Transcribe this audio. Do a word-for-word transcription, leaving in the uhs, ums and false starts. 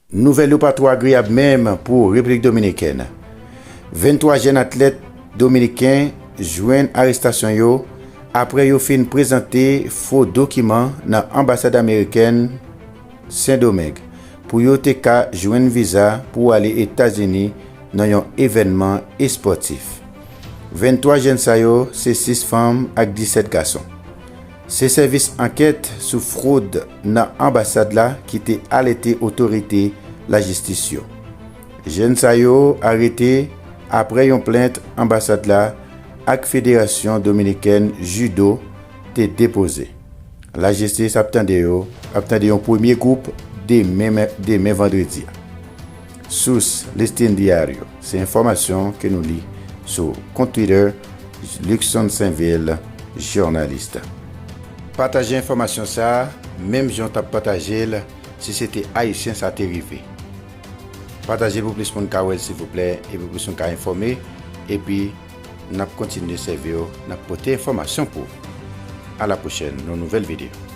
Nouvèl yo pa twò agreyab menm pou Repiblik Dominikèn. Venntwa jèn atlèt dominiken jwenn arestasyon yo apre yo fin prezante fo dokiman nan anbasad amerikèn Sendomeng pou yo te ka jwenn viza pou ale Etazini nan yon evènman espòtif. Venntwa jèn sa yo se sis fanm ak disèt gason. Se sèvis ankèt sou fwod nan anbasad la ki te alète otorite lajistis yo. Jèn sa yo arete apre yon plent anbasad la ak Federasyon Dominikèn Jido te depoze. Lajistis ap tande yo, ap tande yon premye gwoup demen, demen vandredi a. Sous, Listin Diario. Se enfòmasyon ke nou li sou kont Twitter, Luckson Sainvil, jounalis. Pataje enfòmasyon sa a, menm jan w t ap pataje l si se te Ayisyen sa te rive. Pataje l pou plis moun ka wè l, silvouplè, e pou plis moun ka enfòme. Epi, n ap kontinye sèvi w, n ap pote enfòmasyon pou ou. A la pwochèn, nan yon nouvèl videyo.